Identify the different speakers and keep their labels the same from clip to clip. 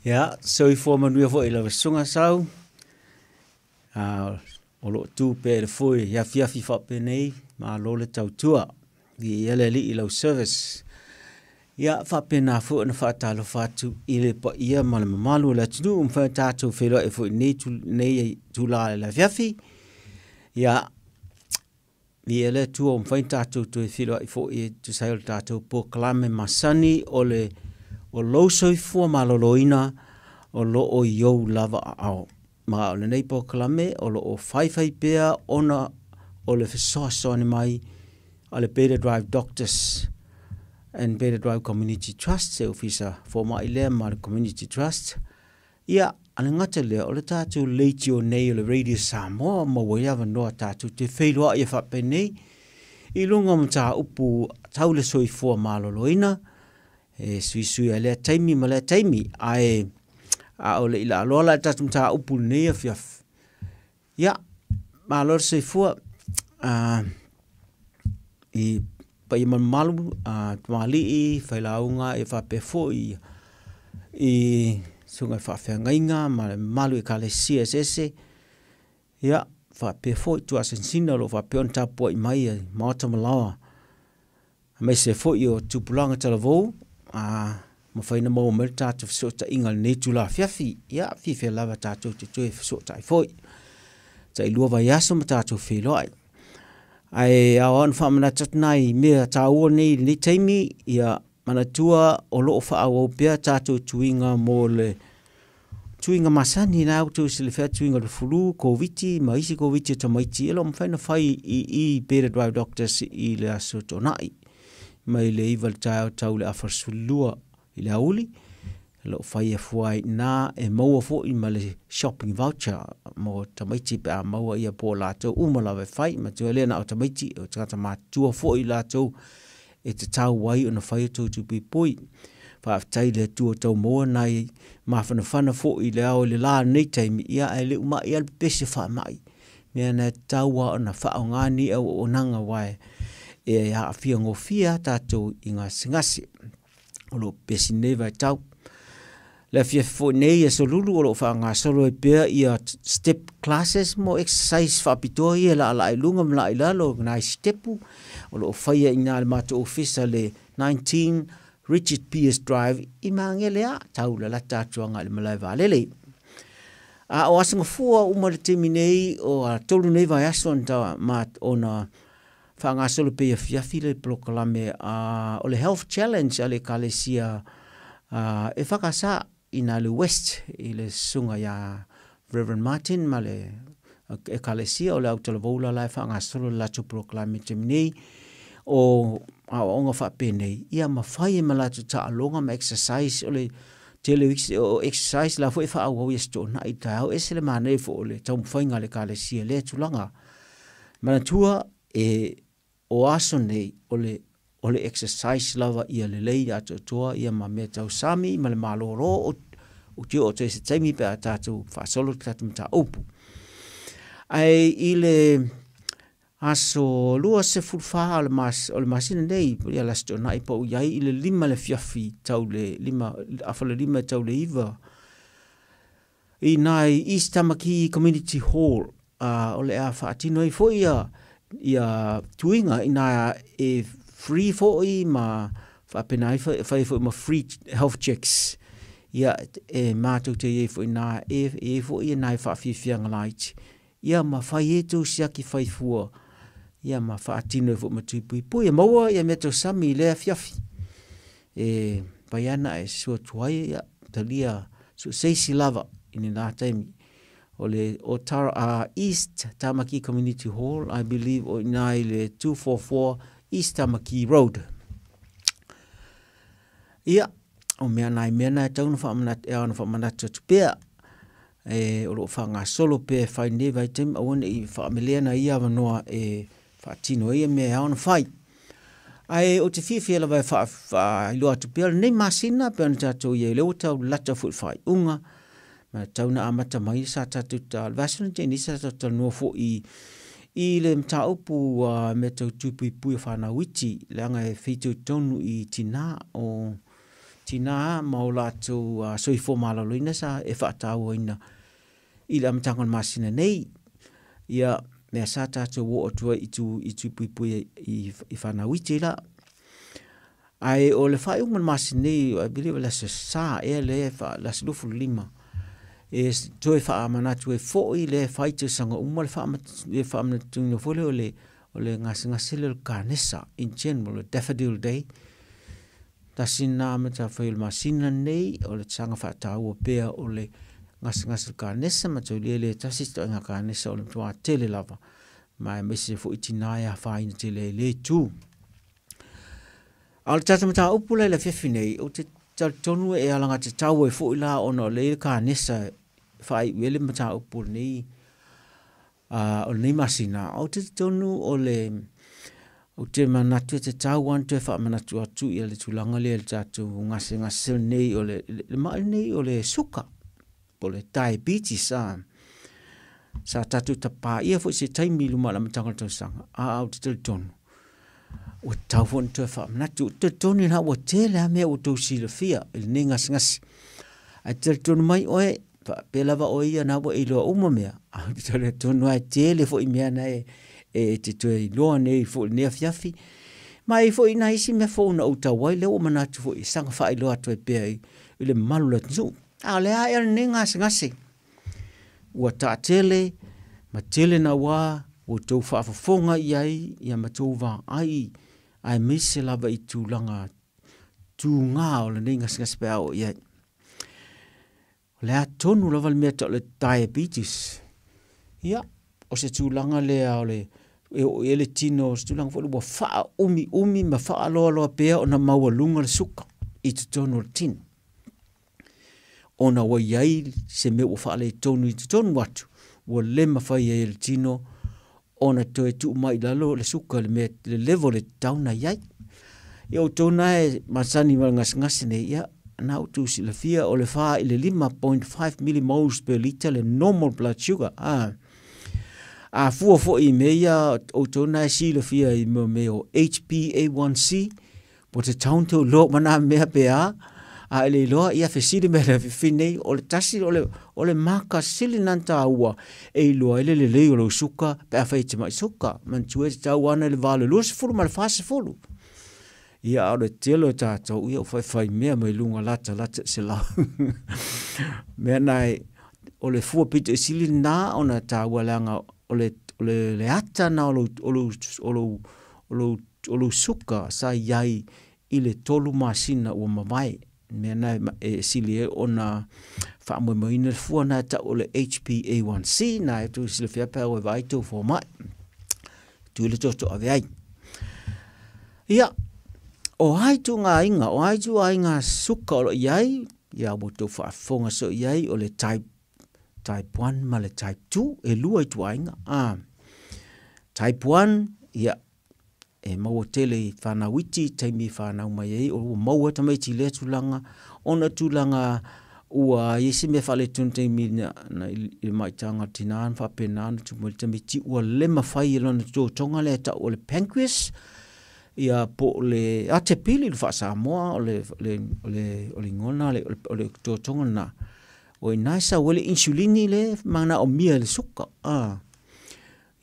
Speaker 1: Ia, soifua manuia foi i lau Susuga Sau. O loo tu pea i le foe i afiafi faapenei, malo le tautua. Viia le Alii i lau service. Ia faapena foi ona faatalofa atu i le paia ma le mamalu o le atunuu ua mafai ona tatou feiloai foi i lenei itula i le afiafi. Ia, viia le Atua ua mafai ona tatou toe feiloai foi e tusa ai o le tatou polokalame masani o le o lou soifua maloloina o lo o i ou lava aao. Ma o lenei polokalame o lo o faifai pea ona o le fesoasoani mai a le Beta Drive Doctors and Beta Drive Community Trust, se ofisa fomai lea ma le Community Trust. Ia, a le gata lea, o le tatou leitio nei o le Radio Samoa maua ai avanoa tatou te feiloai e faapenei i luga o mataupu tau le soifua maloloina e suisui ai lea taimi ma lea taimi. Ae a o le i laaloa la i le tatou mataupu i lenei afiafi, ia, malo le soifua i paia ma mamalu, tamalii, failauga e faapea foi i susuga i faafeagaiga ma le mamalu i ekalesia eseese. Ia, faapea foi tuasinasina o lo o faapea ona tapuai mai i maota ma laoa, aemaise foi o tupulaga talavou, mafai ona maua mai le tatou fesootaiga i lenei itula afiafi. Ia, fiafia lava tatou te toe fesootai foi. Tai 2 vaiaso ma tatou feiloai. Ae ao lava ona faamanatu atu nai mea taua nei i lenei taimi, ia manatua o lo o faaauau pea tatou tuiga mo le tuiga masani na outou silafia tuiga o le flu, Koviti ma isi Koviti o tamaiti, e le o mafai ona fai i Beta Drive Doctors i le aso Toonai mai le 9 i le taeao tau le afa 12 i le aoauli. O lo o fai afua ai i ina e maua foi ma le shopping voucher mo tamaiti pe a maua ia po o latou uma lava e fai. Matua le na o tamaiti, o tagata matutua foi latou e tatau ai ona fai o tou tupuipui. Faafetai i le Atua tau maua nai mafanafana foi i le ao i le la nei taimi, ia ae le umai lava le pepesi faamai. Mea na e tatau lava ona faaaoga ni auaunaga aua e aafia gofie lava tatou i gasegase o lo o pepesi nei vaitau. Le afiafi foi nei aso Lulu o lo o faagasolo ai pea ia step classes mo exercise faapitoa ia e laalaa i luga ma laa i lalo nai stepu o lo o faia i ina i le matou ofisa le 19 Richard Pearce Drive i Magele a tau lalata atu agai i le malae vaalele. A o aso gafua uma i le taimi nei o a 3 nei vaiaso ona faagasolo pea i afiafi le polokalame o le Health Challenge a le Ekalesia e whakasa i nā le West i le susuga ia Reverend Martin ma le Ekalesia o le Autalavou la la e faagasolo le latou polokalame i le taimi nei o aoaoga faapenei, ia ma fai e ma latou taaloga ma exercise o le tele o exercise la foi e faaauau i aso Toonai i le taeao. Ese le manaia foi o le taumafaiga a le Ekalesia i lea tulaga. Manatua e o aso nei o le exercise lava ia lelei atoatoa ia ma mea tau sami ma le malolo o te oo atu ai se taimi pe a tatou faasolo le tatou mataupu. Ae i le aso 24 o le masina nei, ia le Aso Toonai pa u i ai i le 5 le afiafi tau le 5, afa le 5 tau le 9, i nai East Tamaki Community Hall, o le a faatino ai foi ia tuiga ina e free foi ma faapena ai fai foi ma free health checks. Ia e mātou te iai foi nā, e iai foi e nai whaafiafianga laiti. Ia ma fai e tau siaki fai fua. Ia ma faatino e foi ma tui pui pui. E maua ia mea tau sami i lea afiafi. E pai ana e sua tuai, ia, talia su seisi lava i ni nā taimi. O le o Tara, East Tamaki Community Hall, I believe, o ina i le 244 East Tamaki Road. Ia, o mea nai mea nai tau na whaamanatu, e ao na whaamanatu atu pea. E, o loo whaangasolo pea e whai nei vai taimi, aua ne i whaamelea na ia awanoa e whaatino ia mea e ao na whai. Ae o te fiafia lava e whaailoa atu pea lenei masina, pea ona tatou ia i le ua tau lata foi i whaiunga. Ma tau na amata mai sa tatou ta, le vaiaso nei nei sa tatou talanoa foi i le mataupu mea tau tuipuipui o whanau iti, leaga e whitu tonu i tina o tinā ma o latou soifua maloloina sa e faatauaina i le amataga o le masina nei. Ia, mea sa tatou oo atu ai i tu i Tuipuipui i fanau iti la. Ae o le faaiuga o le masina nei, I believe o le Aso Sa ea lea le aso 25, e toe faamanatu ai foi le fai tausaga uma le faamanatuina foi lea o le gasegase lea o le kanesa in general, le Daffodil Day. Tasi lena matafaioi o le masina lenei, o le saga faataua pea o le gasegase o le kanesa, ma taulia le tasi se ituaiga kanesa o le matua tele lava, ma aemaise foi tina e afaina tele ai i lea itu. A o le tatou mataupu la i le afiafi nei, ou te talitonu e alagatatau ai foi la ona o lea e i ai le kanesa e faaiu ai le mataupu o lenei o lenei masina, ou te talitonu o le ou te manatu e tatau lava ona toe faamanatu atu ia le tulaga lea i le tatou gasegase lenei o le mai lenei o le suka po o le diabetes. Sa tatou tapaia foi se taimi i luma o le amataga o le tausaga, a ou te talitonu ua tatau foi ona toe faamanatu. Ou te talitonu la ua tele lava mea ua outou silafia i lenei gasegase, ae talitonu mai oe, faapea lava oe ia na ua e iloa uma mea, ae ou te talitonu lava e tele foi mea na e te toe iloa nei foi i lenei afiafi. Ma e i ai foi nai isi mea fou na ou tau ai, lea ua ou manatu foi e saga faailoa atu ai pea i le mamalu o le atunuu. A o le a ea lenei gasegase? Ua taatele ma tele naua ua outou faafofoga i ai ia ma outou vaai aemaise lava i tulaga tuga o lenei gasegase pe a oo i ai. O le a tonu lava le mea e tau o le diabetes? Ia, o se tulaga lea o le e oo i ai le tino, o se tulaga foi lea ua faaumiumi ma faaloaloa pea ona maualuga le suka i totonu o le tino, ona ua i ai se mea ua faaletonu i totonu atu, ua le mafai ai e le tino ona toe tuu mai i lalo le suka i le mea le level e tatau ona i ai. Ia outou na e masani ma le gasegase nei, ia na outou silafia o le 4 i le 5.5 millimoles per litre le normal blood sugar. A fua foi i mea ia outou na e silafia i mea o HbA1c, po te tatau ona tou iloa uma na mea pe a, a e le iloa, ia fesili mai le afiafi nei, o le tasi o le maka sili lena ona taua e iloa ai le lelei o lou suka pe afai e te mai suka. Manatua e tatau lava ona i le va o le 20 ma le 40. Ia, a o le tele o tatou, ia ua faifaimea mai luga latalata i le 100. Mea na o le fua pito i sili lena ona taua leaga o le ata na o lou suka sa i ai i le 3 masina ua mavae. Mea na e sili ai ona faamoemoeina le fua na e tau o le HbA1c, na e tou silafia pe a ua vaai tou fomai, tui le toto ave ai. Ia, o a ituaiga, o a ituaiga suka o lo o i ai, ia ua outou faafofoga soo i ai o le type 1 ma le type 2, e lua ituaiga. Type 1, ia, e maua tele i fanau iti, taimi e fanau mai ai, ua maua tamaiti i lea tulaga, ona tulaga ua i ai se mea faaletonu taimi na i le maitaga o le tina na faapena ona tupu mai le tamaiti ua le mafai e lona totoga lea e tau o le pancreas, ia po o le atepili i le faa-Samoa o le igoa lena o le totoga lena. O i ina e sau ai le insulini lea e manaomia e le suka.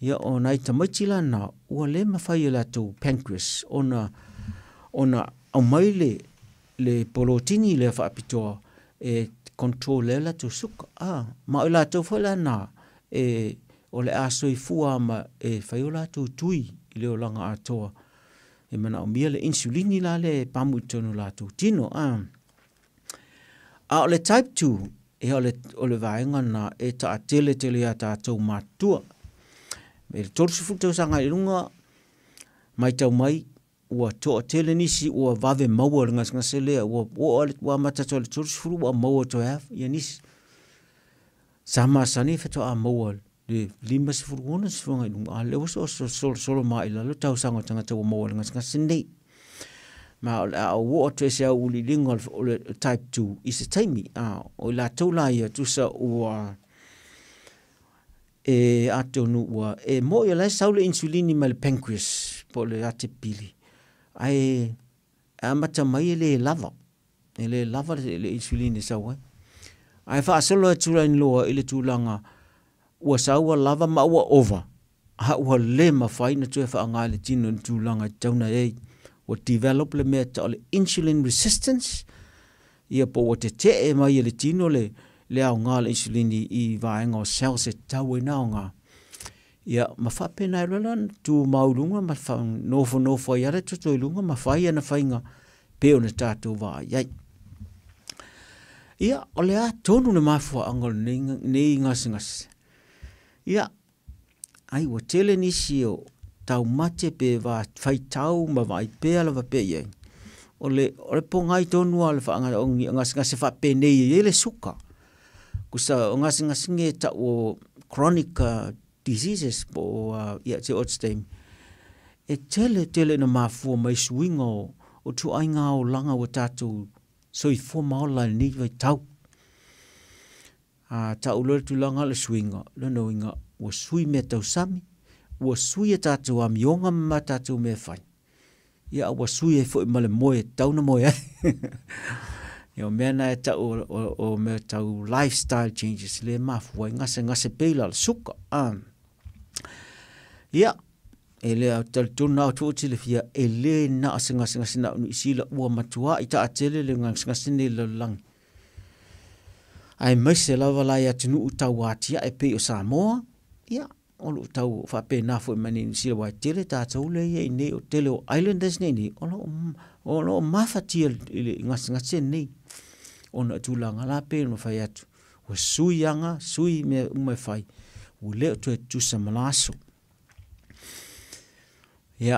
Speaker 1: Ia, o nai tamaiti la na, ua le mafai e latou pancreas ona aumai le polotini lea faapitoa e control ai latou suka. Ma o i latou foi la na, o le a soifua ma e fai o latou tui i le olaga atoa. E manaomia le insulini la lea e pamu i totonu o latou tino. A o le type 2, ia o le vaega lena e taatele tele iā tatou matutua. I le 30 tausaga i luga, matau mai ua toatele nisi ua vave maua le gasegase lea, ua oo ua amata atu i le 30 ua maua toe lava ia nisi. Sa masani faatoa maua le 50, 60 agai i luga, a o lea ua solosolo mai i lalo tausaga o tagata ua maua i le gasegase lenei. Ma o le a ou oo atu ai i se auiliiliga o le type 2 i se taimi. O i latou la ia tusa ua e atonu ua e moi o la e sau le insulini mai le pancreas po o le atepili, ae amata mai e le lava. E le lava le insulin e sau ai. Ae faasolo atu loa i le tulaga ua sau ua lava ma ua ova, a ua le mafai ona toe faaaoga e le tino i le tulaga e tatau ona i ai. Ua develop le mea e tau o le insulin resistance, ia po ua tetee mai e le tino le aoga o le insulin i vaega o cells e tatau ai ona aoga. Ia ma faapena ai loa la ona tumau i luga ma nofonofo ai lava le toto i luga ma fai ana faiga pei ona tatou vaai ai. Ia, o le a tonu le mafuaaga o lenei gasegase? Ia, ai ua tele nisi o taumate pe faitau ma vaai pea lava pea i ai. O le pogai tonu lava o le gasegase faapenei e i ai le suka. Tusa o gasegase nei e tau o chronic diseases po o ia se oo atu i se taimi, e tele tele ina mafua mai suiga o ituaiga olaga ua tatou soifua ma ola ai i lenei vaitau. A tau loa le tulaga o le suiga, lona uiga ua sui mea tausami, ua sui a tatou amioga ma tatou mea e fai, ia a ua sui ai foi ma le moe e tatau ona moe ai. Ia o mea na e tau o mea tau lifestyle changes lea e mafua ai gasegase pei la o le suka. Ia, e le talitonu lava au ou te silafia, e le na o se gasegase na o Niu Sila, ua matuai taatele le gasegase nei i le lalolagi. Aemaise lava la i atunuu tau atiae pei o Samoa, ia, o lo o tau faapena foi ma Niu Sila, aua e tele tatou lea e i ai nei, o le tele o islanders nei nei, o lo o mafatia i le gasegase lenei, ona o tulaga la pei ona fai atu, ua sui aga, sui mea uma e fai, ua le o toe tutusa ma la aso. Ia,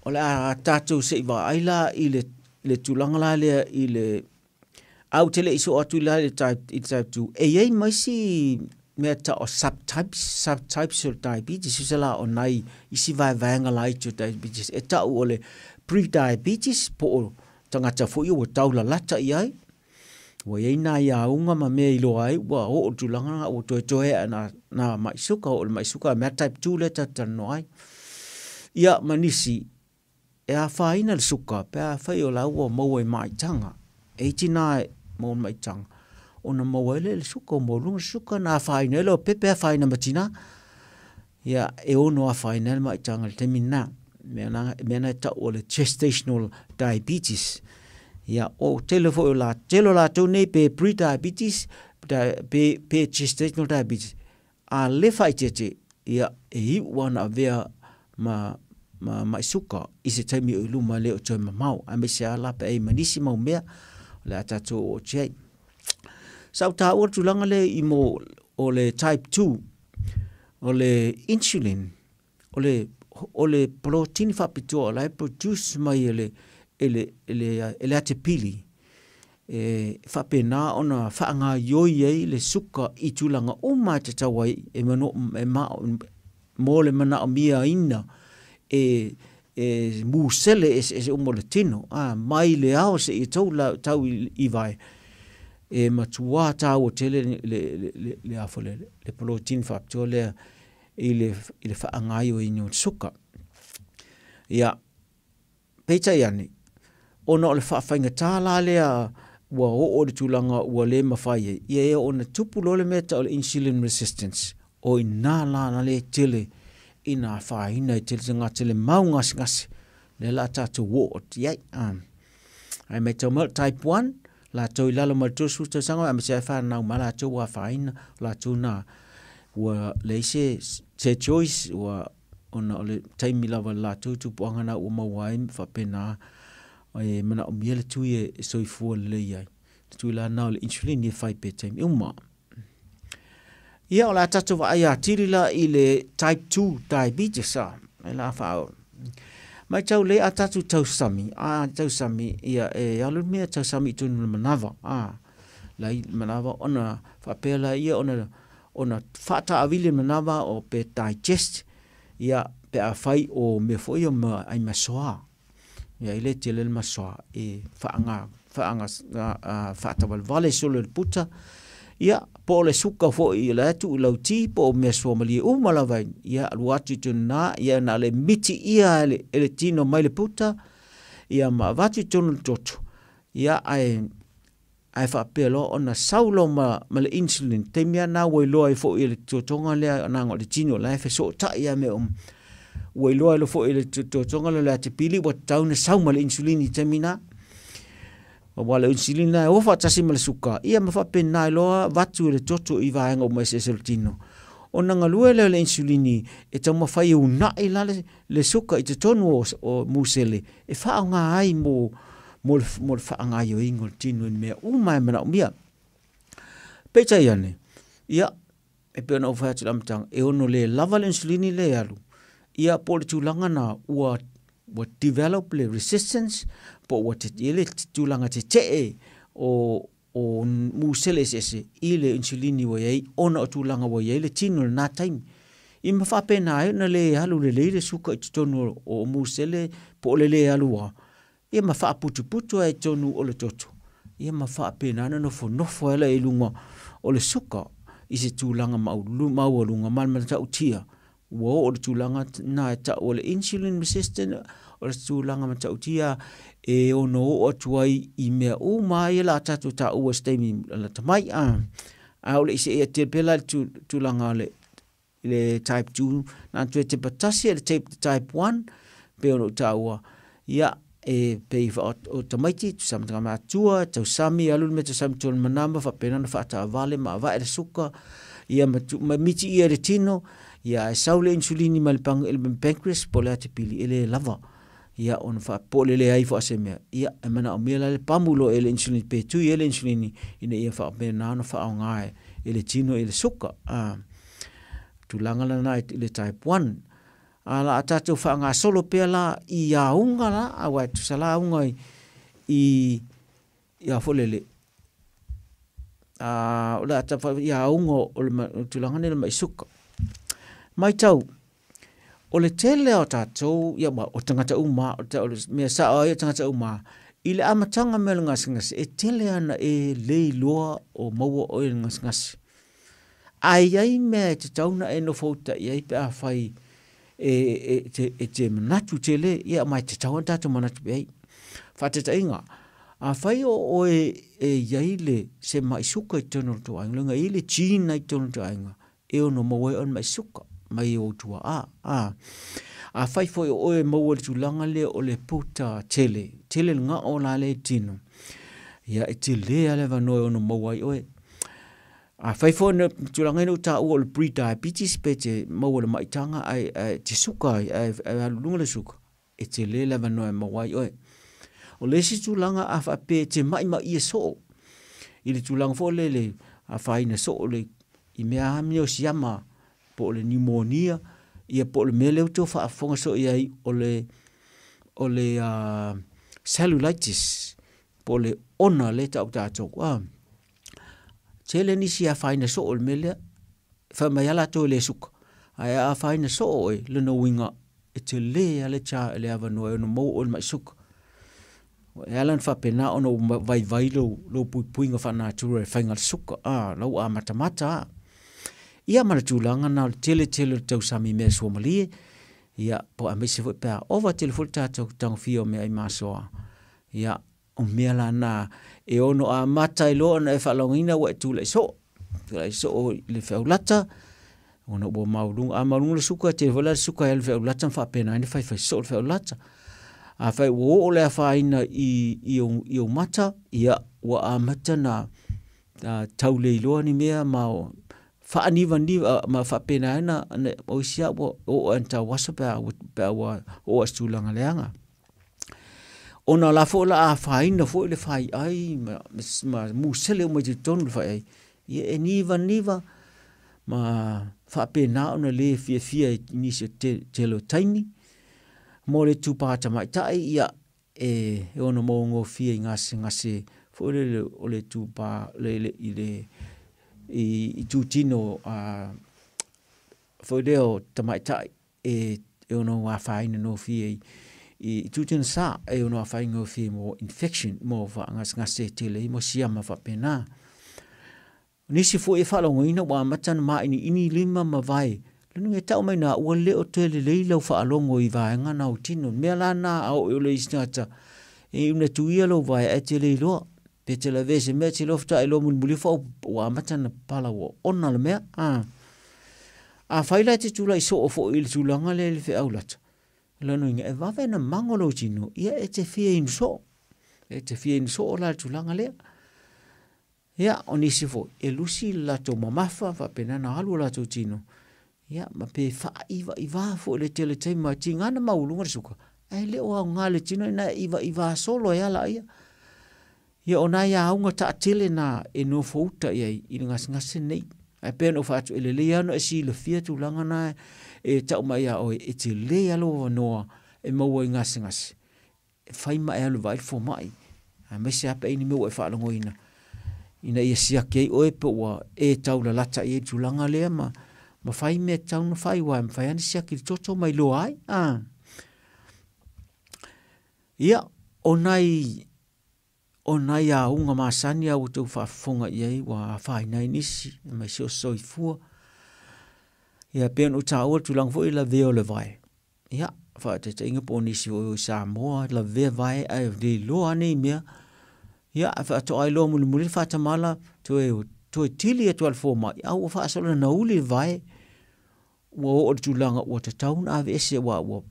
Speaker 1: o le a tatou se i vaai la i le tulaga la lea i le a ou te le i soo atu la i le type, i le type 2, e i ai ma isi mea tau o subtypes, subtypes o le diabetes, tusa la o nai isi vaevaega laiti o diabetes, e tau o le pre-diabetes po o tagata foi ua taulalata i ai, ua i ai nai auga ma mea iloa ai ua oo i le tulaga lena ua toetoe aa na mai suka, oo i le mai suka, mea type 2 lea tatou te talanoa ai. Ia ma nisi e afaina le suka pe afai o la ua maua i maitaga, e iti na e maua i maitaga, ona maua ai lea i le suka, ua maualuga le suka na afaina ai lau pepe afaina ma tina. Ia, e ono afaina ai le maitaga i le taimi lena. Mea na e tau o le gestational diabetes. Ia, o tele foi o la, tele o latou nei pe pre-diabetes, pe gestational diabetes, a le faaeteete, ia, e iu lava ona avea ma mai suka i se taimi o i luma e le o toe mamao, aemaise lava la pe a i ai ma nisi mau mea o le a tatou oo atu i ai. Sa ou taua le tulaga lea i mo o le type 2, o le insulin, o le polotini faapitoa o la e produce mai e le atepili e faapena ona faagaoioi ai le suka i tulaga uma e tatau ai e mo le manaomiaina e musele eseese uma o le tino, mai le ao seia tau i vae, e matua taua tele le polotini faapitoa lea i le faagaoioiina o le suka. Ia, peitai ane, ona o le faafaigata la lea ua oo i le tulaga ua le mafai ai, ia e oo ina tupu loa le mea e tau o le insulin resistance, o i ina la le tele ina afaina ai tele tagata i le mau gasegase, lea o le a tatou oo atu i ai. Ae matau mai o le type 1, latou i lalo mai le 30 tausaga, aemaise ai fanau ma latou ua afaina, latou na ua leai se choice, ua ona o le taimi lava le latou tupuaga na ua maua ai faapena e manaomia le tui e soifua lelei ai. Le tui la na o le insulin e fai pe taimi uma. Ia, o le a tatou vaai atili la i le type 2 diabetes a. E la whaao. Mai tau le a tatou tausami, a tausami, ia e alu mea tausami i tonu le manava, a lai manava ona faapea la ia ona faataavili manava o pe digest, ia pe a fai o mea foi o ma ai masoa. Ia i le tele le masoa e faatavalevale solo le puta, ia po o le suka foi i le atu i lau ti po o mea suamalie uma lava, ia alu atu i tonu na, ia na le miti ia e le tino mai le puta, ia ma avatu i tonu le toto. Ia ae faapea loa ona sau loa ma le insulin, taimi lava lena ua iloa ai foi e le totoga lea leaga o le tino o la e fesootai lava i mea uma. Ua iloa ai foi e le totoga lea o le atipili ua tatau ona sau ma le insulin i le taimi lena. Aua o le insulin lena e o faatasi ma le suka, ia ma faapena ai loa avatu e le toto i vaega uma eseese o le tino. Ona galue lea o le insulin e taumafai e uunai la le suka i totonu o musele e faaaoga ai mo le faagaoioiga o le tino i mea uma e manaomia. Peitai ane, ia, e pei ona ou fai atu i le amataga, e ono le lava le insulin lea e alu, ia po o le tulaga lena ua develop le resistance, po ua i ai le tulaga tetee o musele eseese i le insulin ua i ai ona o tulaga ua i ai le tino i lena taimi. Ia ma faapena ai ona le alu lelei le suka i totonu o musele po o le le alu lava, ia ma faaputuputu ai i totonu o le toto, ia ma faapena ona nofonofo ai la i luga o le suka i se tulaga maualuga ma le matautia ua oo i le tulaga lena e tau o le insulin resistant, o le tulaga matautia e ono oo atu ai i mea uma ia o le a tatou taua i se taimi lata mai. A o le i see atu pea la i le tulaga o le type 2, na ona toe tepa tasi le type 1 pei ona ou taua, ia e pei o tamaiti, tusa ma tagata matutua, tausami, alu le mea tausami i totonu o le manama, faapena ona faataavale ma avae le suka, ia ma mitiia e le tino, ia ae sau le insulin mai le pancreas po o le atipili e le lava. Ia ona po o le leai foi o se mea, ia e manaomia la le pamu loa e le insulin pe tui ai le insulin ina ia faapena ona faaaoga e le tino i le suka. Tulaga lena i le type 1. A la a tatou faagasolo pea la i auga la, aua e tusa la auga i a foi lele, o le a i auga o le tulaga nei o le mai suka. Matau, o le tele o tatou, ia o tagata uma, o le mea sao ai o tagata uma, i le amataga mai o le gasegase, e tele ana e le iloa o maua oe i le gasegase. Ae i ai mea e tatau ona e nofoutai ai pe afai e te manatu tele, ia ma e tatau ona tatou manatu i ai. Faataitaiga, afai o oe e i ai le se mai suka i totonu o le tou aiga, lona uiga e i ai le gene i totonu o le tou aiga, e ono maua ai oe i le mai suka mai ou tuaa. Afai foi o oe e maua i le tulaga lea o le puta tele, tele le gao la lea i tino, ia e tele lava le avanoa e ono maua ai oe. Afai foi na tulaga ina ua taua o le pre-diabetes pe te maua i le maitaga ae te suka ai, ae alu i luga le suka, e tele le avanoa e maua ai oe. O le isi tulaga a faapea e te ma'ima'i soo i le tulaga foi lele afaina soo le i mea amio siama po o le pneumonia, ia po o le mea lea ua toe faafofoga soo i ai o le cellulitis po o le ona lea e tau tatou. Tele nisi e afaina soo i le mea lea, fai mai lava latou e le suka, ae a afaina soo oe, lona uiga e tele lava le avanoa e ono maua oe i le mai suka. E ala ona faapena ona ua vaivai lou puipuiga faa-natura e faiga le suka, lau amatamata. Ia ma le tulaga na o le tele tele o le tausami i mea suamalie, ia po o aemaise foi pe a ova tele foi le tatou tagofia o meaai masoa. Ia o mea la na e ono amata ai loa ona e faalogoina ua e tulai soo, tulai soo i le feaulata, ona ua maualuga, a maualuga le suka, tele foi la le suka e alu i le feaulata ma faapena ai ona faifai soo le feaulata. Afai ua oo le afaina i ou mata, ia ua amata na tau le iloa ni mea ma faanivaniva ma faapena ai ona o isi lava ua oo lava ina tauaso pe a ua oo i se tulaga leaga. Ona o la foi o le a afaina foi le faiai ma musele uma i totonu o le faiai, ia e nivaniva ma faapena ona le fiafia i nisi o tele o taimi. Mo le itupa tamaitai, ia e ono maua gofie i gasegase foi lele o le itupa i itutino foi lea o tamaitai e ono afaina gofie i itutino sa, e ono afaina gofie mo infection, mo faagasegase e tele ai mo siama faapena. O nisi foi e faalogoina ua amata ona mainiini lima ma vae, lona uiga e tau mai ina ua le o toe lelei lau faalogo i vaega na o tino. O le mea la lena a oo i le isi tagata E iu ina tuia lou vae ae e te le iloa, pe te lavea i se mea e te iloa faatoa e iloa mulimuli ifo ua amata ona pala ua ona le mea. Afai la e te tulai soo foi i le tulaga lea i le feau lata, o lona uiga e vave ona mago lou tino, ia e te fia inu soo. E te fia inu soo la i le tulaga lea. Ia, o nisi foi, e lusi le latou mamafa, faapena ona alu o latou tino, ia ma pe faaivaivā foi i le tele o taimi, aua e tiga ona maualuga le suka, ae le o aoga i le tino ina e ivaivā solo ai lava laia. Ia o nai auga taatele na e nofouta i ai i le gasegase lenei. Ae pei ona ou fai atu, e lelei lava ona e silafia tulaga na e tau mai ia oe, e tele lava lou avanoa e maua ai i gasegase, e fai ma e alu e vaai le fomai, aemaise lava pe a i ai ni mea ua e faalogoina ina ia siaki ai oe po ua e taulalata i ai i le tulaga lea ma fai mea e tatau ona fai, aua e mafai lava ona siaki i le toto ma iloa ai. Ia, o nai O nai auga masani lava ua outou faafofoga i ai ua afaina ai nisi, aemaise o soifua. Ia pei ona ou taua le tulaga foi lavea o le vae. Ia, faataitaiga po o nisi foi o i Samoa, lavea vae ae le iloa lava nei mea. Ia, ae faatoa iloa mulimuli le faatamala toe, toe tili atu lava e le fomai, a ua faasolo ina uli le vae. Ua oo i le tulaga ua tatau ona aveese aua ua,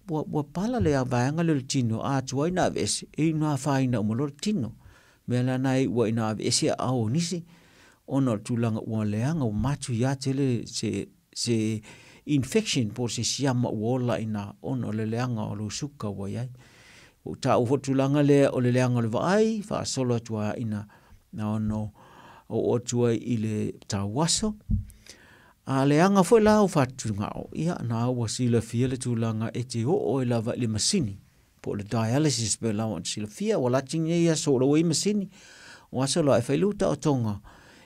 Speaker 1: ua, ua pala le vaega lea o le tino, a tuai ona aveese, e iu ina afaina uma loa le tino. O le mea la lena e iu ai ina aveese aao o nisi, ona o le tulaga ua leaga, ua matuia tele se, se infection po o se siama ua ola i ina ona o le leaga o lou suka ua i ai. Ua ou taua foi le tulaga lea o le leaga o le vaai, faasolo atu lava ina na ono oo atu ai i le tauaso. A leaga foi la au fatugao, ia na ua silafia le tulaga e te oo ai lava i le masini po o le dialysis pei lava ona silafia ua lati nei aso o la ua i ai masini. O aso la e fai lou taotoga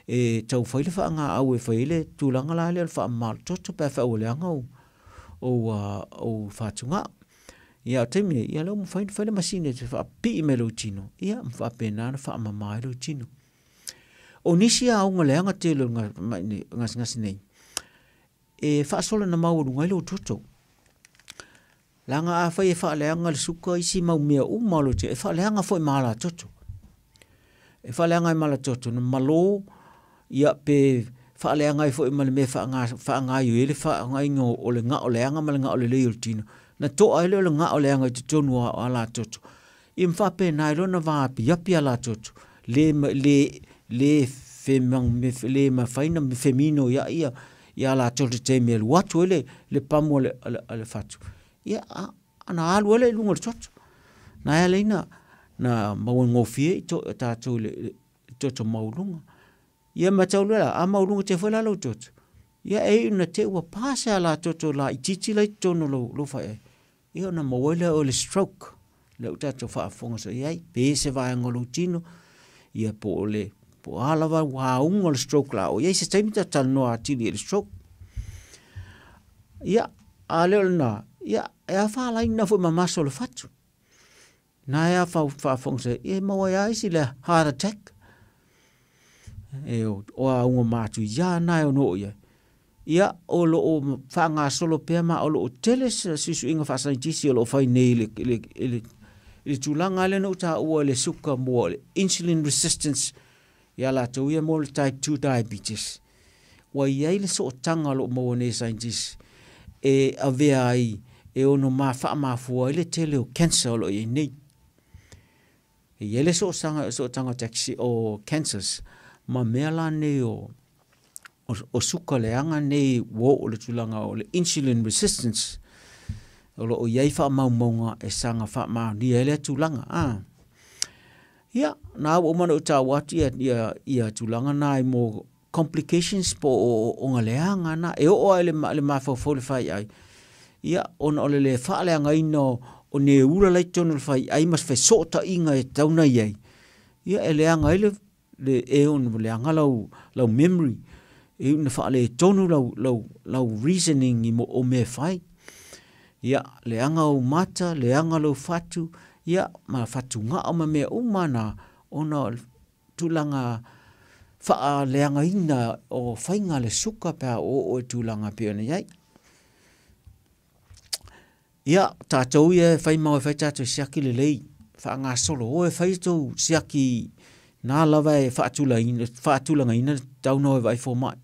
Speaker 1: e tau fai le faagaau e fai ai le tulaga la lea o le faamama o le toto pe afai ua leaga ou, ou, ou fatugao. Ia a o le taimi nei, ia lea ua mafai ona fai le masini e te faapipii mai i lou tino, ia ma faapena ona faamama ai lou tino. O nisi auga leaga tele o le gasegase nei, e faasola maualuga ai lou toto. Leaga afai e faaleaga le suka isi mau mea uma o lou tino, e faaleaga foi ma alatoto. E faaleaga ai ma alatoto, na malo, ia pe faaleaga ai foi ma le mea e faagaoioi ai le faaaogaina o le gao leaga ma le gao lelei o le tino, na to'a ai lea o le gao leaga i totonu o alatoto, ia ma faapena ai loa ona vaapiapi alatoto, le, le, le, fe, le mafai ona feminoiai ia, ia alatoto i taimi e alu atu ai le, le pamu a le, a le, a le fatu, ia a, ona alu ai lea i luga o le toto. Na e ala ai na, na mauagofie ai to, tatou i le, le toto maualuga. Ia matau loa la, a maualuga tele foi la lou toto, ia e iu ina te i ua pa se alatoto laitiiti la i totonu o lou, lou faiai, ia ona maua ai lea o le stroke, lea ua tatou faafofoga soo i ai, pe se vaega o lou tino, ia po o le, po o a lava ua auga o le stroke la o i ai se taimi tatou talanoa atili i le stroke. Ia, a le o lena, ia, e afaina foi ma maso o le fatu. Na e a faafofoga se, e maua ai lava isi le heart attack. E o, o auga matuia na e ono oo i ai. Ia, o lo o faagasolo pea ma o lo o tele suisuiga faasaienitisi o lo o fai nei i le, i le, i le, i le tulaga lea na ou taua i le suka mua, le insulin resistance ia latou ia mo le type 2 diabetes. Ua i ai le sootaga o lo o maua nei e scientists e avea ai e ono ma faamafua ai le tele o cancer o lo o i ai nei. E i ai le sootaga, sootaga o, o cancers ma mea la nei o, o, o suka leaga nei ua oo i le tulaga o le insulin resistance o lo o i ai faamaumauga e saga faamaonia ai lea tulaga. Ah. Ia, na ua uma ona ou taua atu ia, ia, ia tulaga na mo complications po o ooooga leaga na e oo lava i le, le mafaufau i le faiai, ia, ona o le le faaleagaina o, o neula la i totonu o le faiai ma se fesootaiga e tatau ona i ai, ia e leaga ai le, le e ono leaga lau, lau memory, e iu ina faaletonu lau, lau, lau reasoning i mo, o mea e fai. Ia, leaga ou mata, leaga lou fatu, ia, ma fatugao ma mea uma na, ona o le tulaga faaleagaina o faiga a le suka pe a oo i tulaga e pei ona i ai. Ia, tatou ia e fai ma o e fai tatou siaki lelei. faagasolo o e fai tou siaki na lava e faatulagaina tatau ona o e vaai fomai.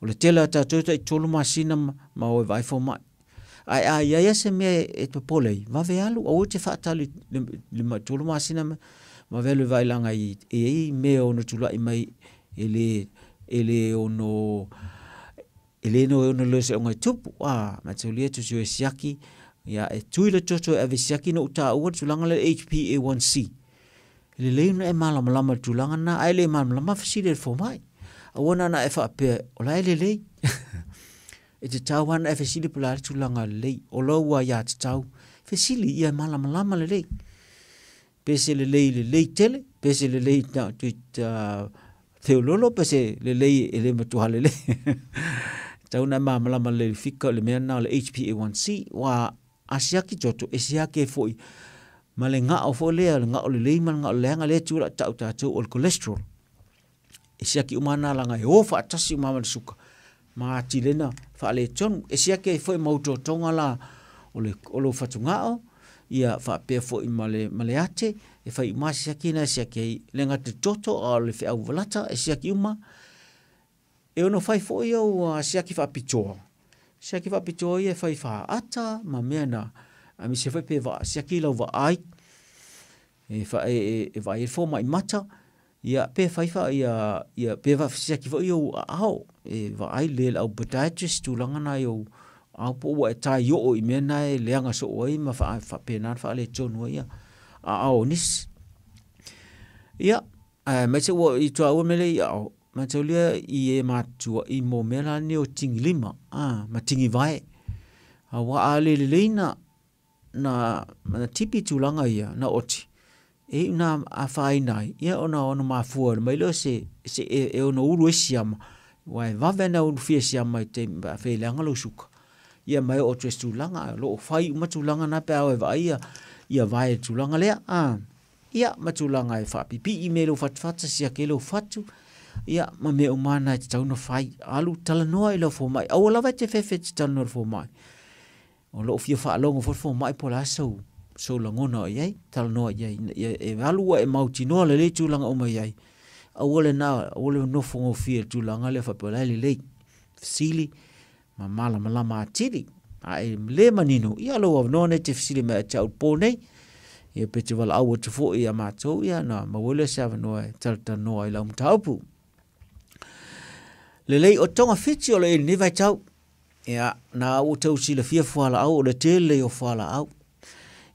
Speaker 1: O le tele o tatou tai 3 masina ma o e vaai fomai. Ae a i ai lava se mea e popole ai, vave alu, aua e te faatali i le 3 masina, vave alu e vaai leaga e i ai mea e ono tulai mai e le ono soona tupu. Mataulia e te o e siaki, ia e tui le toto e ave e siaki na ou taua le tulaga lea HbA1c. E lelei ona e malamalama i le tulaga lena, ae le malamalama fesili i le fomai. Aua na ona e faapea, o la e lelei. E tatau lava ona e fesili po o le a le tulaga lelei, o lou aiatatau, fesili ia malamalama lelei. Pe se lelei lelei tele, pe se lelei feololo, pe se lelei e le matua lelei. Tau na malamalama lelei fika o le mea na o le HbA1c, ua a siaki toto, e siaki e foi ma le ngao foi lea, le ngao lelei ma le ngao leaga lea tu la tau tātou o le cholesterol. E siaki uma na langa e o faatasi uma ma le suka. Ma atilena faaletonu. E siaki ai foi ma utotonga la o le o lo fatugao, ia faapea foi ma le ate, e fai uma siaki na siaki ai le ngata toto a o le feau valata, e siaki uma. E ono fai foi au siaki faapitoa. Siaki faapitoa ia e fai faata ma mea na a mise foi pe va siaki lau vaai e fa e vai e fo mai mata ia pe fai fa ia ia pe va siaki foi au ao e vaai le au podiatrist tulaga na i au au po ua e tai oo i mea na e leaga soo ai ma faapena na faaletonu ai ia aao o nisi. Ia, aemaise ua i tuaua mele i ao, mataulia i e matua i mo mea la nei o tigilima, ma tigivae. Aua a le lelei na na tipi tulaga ia, na oti, e iu na afaina ai, ia ona ono mafua mai lea o se e ono ulu ai siama, aua e vave ona ulufia siama i taimi pe a feileaga lou suka. Ia ma e oo atu ai i se tulaga, o lo o fai uma tulaga na pe a o e vaai ia vae i le tulaga lea. Ia, ma tulaga e faapipii mea i lou fatufata, siaki ai lou fatu, ia, ma mea uma lava na e tatau ona fai. Alu talanoa i lau fomai. Aua lava e te fefe e te talanoa i le fomai. O lo o fia faalogo foi le fomai po o le a sou, sou lagona o i ai, talanoa i ai, ina ia e alu ua e mautinoa lelei tulaga uma i ai. Aua le na, aua le nofo gofie i le tulaga lea faapea o la e lelei. Fesili ma malamalama atili. A e le manino, ia lou avanoa nei e te fesili mai ia te au i le po nei. Ia pe te valaau atu foi ia matou, ia na maua ai lea o se avanoa e talatalanoa ai i lau mataupu. Lelei, o togafiti o lo o i ai i lenei vaitau. Ia, na ua tau silafia fualaau, o le tele o fualaau.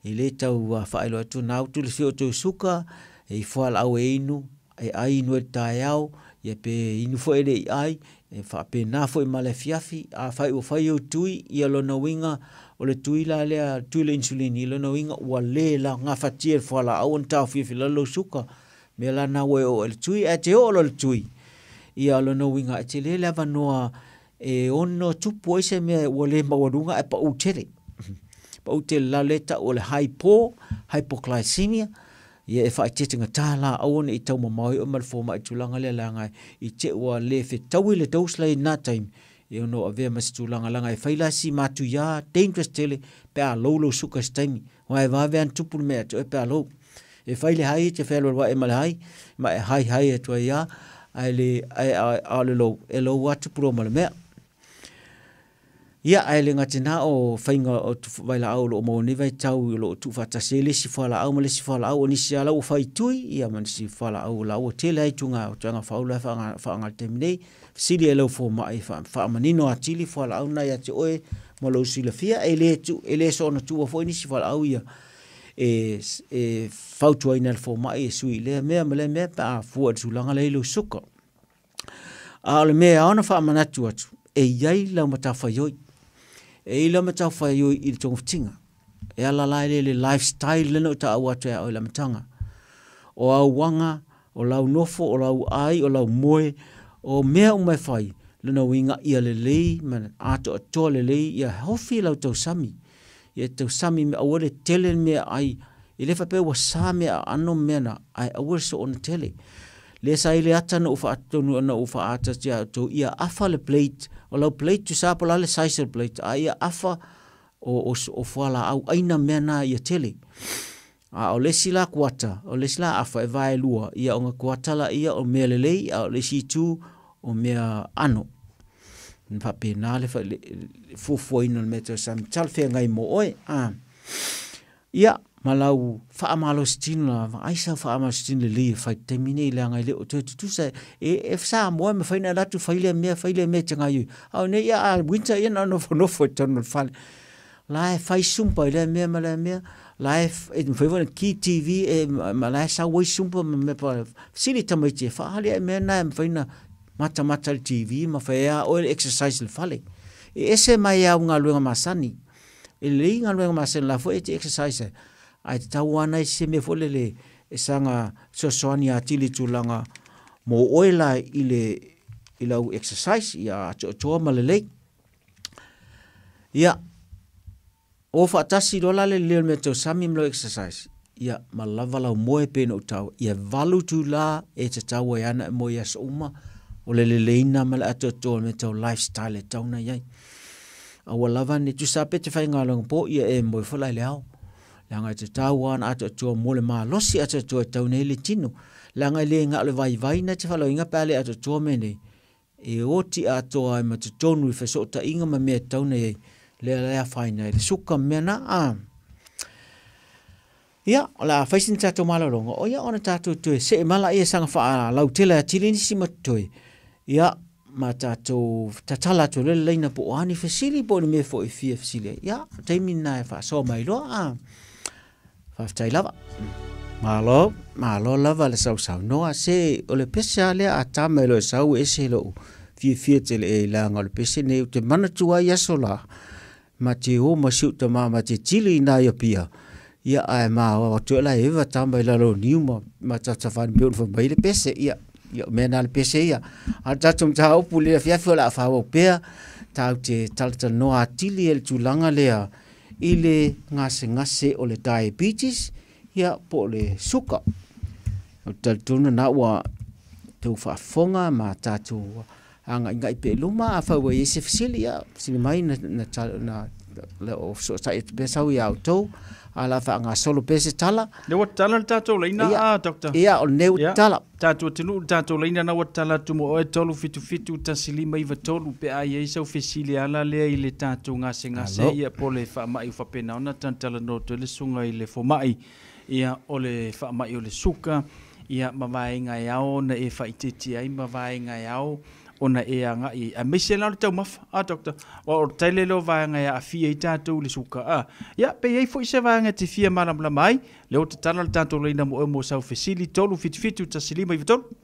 Speaker 1: E le tau faailoa atu, na ua tulifia outou suka, e i fualaau e inu, e ai inu ai le taeao, ia pe inu foi e le i ai, e faapena foi ma le afiafi. Afai ua fai ou tui, ia lona uiga, o le tui la lea, tui le insulini, lona uiga ua le gafatia e le fualaau ona taofiofi i lalo lou suka. Mea la na ua e oo ai i le tui, ae te oo loa i le tui, ia lona uiga e tele le avanoa e ono tupu ai se mea ua le maualuga ae pau tele. Pau tele la lea e tau o le hypo, hypoglycemia, ia e faaeteetegata la, aua ne i taumamao ai oe ma le fomai i le tulaga lea leaga i te i ua le fetaui le dose la i lena taimi, e ono avea ma se tulaga leaga e fai la si matuia, dangerous tele pe a low lou suka i se taimi. Aua e vave lava ona tupu le mea ia te oe pe a low. E fai le high e te fealualuai ma le high, ma e high high atu ai lava, ae le, ae a o le low, e low lava tupu loa ma le mea. Ia, ae le gata i lena o faiga o vailaau o lo o maua nei vaitau o lo o tuufaatasi ai le isi fualaau ma le isi fualaau, o nisi lava la ua fai tui, ia ma nisi fualaau la ua tele ai ituaiga ituaiga faaula e faaaoga i le taimi nei. Fesili ai lau fomai e faamanino atili fualaau na ia te oe ma lou silafia, e le tu, e le soona tuua foi nisi fualaau ia e fautuaina e le fomai e sui i lea mea ma lea mea pe a fua i le tulaga lea i lou suka. A o le mea e ao ona faamanatu atu, e i ai lau matafaioi. E i ai lau matafaioi i le togafitiga. E ala la i le lifestyle lea na ou taua atu ia oe i le amataga. O au aga, o lau nofo, o lau ai, o lau moe, o mea uma e fai, lona uiga ia lelei ma atoatoa lelei, ia healthy lau tausami. Ia tausami me aua le tele le mea ai, e le faapea ua sa mea aano ma mea na, ae aua le soona tele. Lea sa i le ata na ou faatonu na ou faaata atu ia outou, ia afa le plate, o lau plate tusa po o le a le size o le plate, a ia afa o, o, o fualaau aina mea na ia tele. A o le isi la kuata, o le isi la afa e vaelua, ia ona kuata laia o mea lelei, a o le isi itu o mea ano. E faapena le fuafuaina o le mea tausami talafeagai mo oe. A. Ia, ma lau faamalositino lava, ai sau faamalositino lelei e fai i le taimi nei leaga e le o toe tutusa. E Samoa e mafai ona alu atu fai lea mea, fai lea mea e te gaoioi. A o nei, ia, a winter ia na o nofonofo i totonu o le fale. La e fai zumba i lea mea ma lea mea, la e mafai foi ona ki TV e, ma la e sau ai zumba ma mea pa, fesili tamaiti e faaali ai mea na e mafai ona matamata i le TV ma fai ai lava oe le exercise i le fale. E ese mai au galuega masani. E lelei galuega masani la foi e te exercise ai, ae tatau lava ona i se mea foi lele e saga fesoasoani atili i tulaga mo oe la i le i lau exercise ia atoatoa ma lelei. Ia, o faatasi loa la le lelei o le mea tausami ma lau exercise, ia ma lava lau moe pei ona ou taua, ia 8 itula e tatau ai ana e moe i aso uma, o le leleina ma le atoatoa o le mea tau lifestyle e tatau ona i ai. Aua lava ne i tusa pe te faigaluega po, ia e moe foi la i le ao. Leaga e tatau lava ona atoatoa mo le malosi atoatoa e tatau nei le tino. Leaga e le na o le vaivai na te faaloina pe a le atoatoa mea nei, e oti atoa ai ma totonu i fesootaiga ma mea e tatau ona i ai, lea la e afaina ai le suka ma mea na. A. Ia, o le a fai sina tatou malologa, o ia ona tatou toe see mai laia e saga faalautele atili nisi ma totoe, ia, ma tatou tatala atu ai loa le laina po o a ni fesili po o ni mea foi e fia fesili ai. Ia, o le taimi lena e faasoa mai loa. A. Faafetai lava. Malo, malo lava le sausaunoa. Se, o le pese lava lea a tama e loa e sau e ese lou fiafia tele e leaga o le pese nei ou te manatua ai aso la, ma te o ma si ou tama ma te tili i nai Apia, ia ae ma o atu ai la e eva tama i lalo o niu ma, ma tafani pei ona fai mai le pese, ia, ia o mea na le pese ia. A o le tatou mataupu i le afiafi o le a faaauau pea, tatou te talatalanoa atili ai i le tulaga lea i le gasegase o le diabetes, ia po o le suka. Ou te talitonu lena ua outou faafofoga ma tatou agaigai pea i luma. Afai ua i ai se fesili, ia fesili mai na, na, na, na o fesootai atu pea sau ia outou, a o le a faagasolo pea se tala.
Speaker 2: Lea ua tatala le tatou laina,
Speaker 1: Ia,
Speaker 2: a Doctor.
Speaker 1: Ia, o lenei ua
Speaker 2: Ia,
Speaker 1: tatala.
Speaker 2: tatou atunuu le tatou laina na ua tatala atu mo oe 377 1593 pe a i ai sau fesili e ala lea i le tatou gasegase
Speaker 1: Malo.
Speaker 2: ia po o le faamai ua faapena ona talatalanoa atu ai le susuga i le fomai ia o le faamai o le suka ia ma vaega e ao ona e faaitiitia ai ma vaega e ao ona e agai ai aemaise la o le taumafa a Doctor aua o le tele lea o vaega e aafia ai tatou i le suka a ia pe i ai foi se vaega e te fia malamalama ai lea ua tatala le tatou laina mo oe mo sau fesili 377 1593.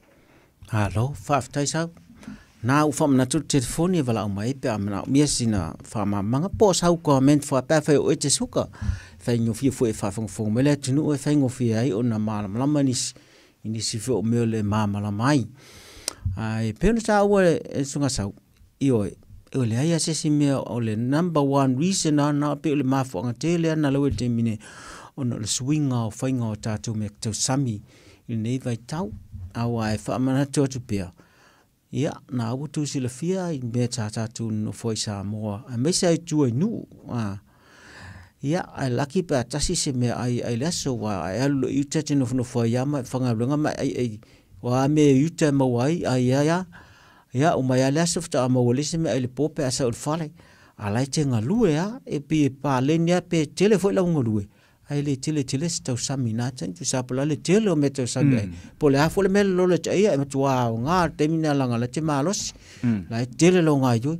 Speaker 1: Malo, faafetai sau. Na ua faamanatu le telefoni e valaau mai ai pe a manaomia sina faamalamalamaga po o sau comment foi pe afai o oe te suka. E faigofie foi e faafogafoga mai le atunuu e faigofie ai ona malamalama nisi i nisi foi o mea o le malamalama ai. Ae pei ona taua e le Susuga Sau, ioe, e leai lava se isi mea o le number one reason lava lena pei o le mafuaaga tele lava lena ua i le taimi nei, ona o le suiga o faiga o tatou mea tausami i lenei vaitau. Aua e faamanatu atu pea, ia, na ua outou silafia i mea sa tatou nonofo ai i Samoa, aemaise lava i tua i nuu. Ia, ae laki pe a tasi se meaai e ai i le aso, aua a e alu loa i uta e te nofonofo ai lava ma e faigaluega ma e aiai, o a mea i uta e maua ai, ai ai lava. Ia, uma ai lava le aso faatoa maua le isi meaai i le po pe a sau i le fale. A o la e te galue lava, e pei e paleni lava pe tele foi lau galue, ae le tele tele se tausami i na taimi. Tusa po o le a le tele o mea tausami ai, po o le a foi le mea lolola e te aia, e matua aoga le taimi lena leaga o la e te malosi, la e tele lou gaoioi.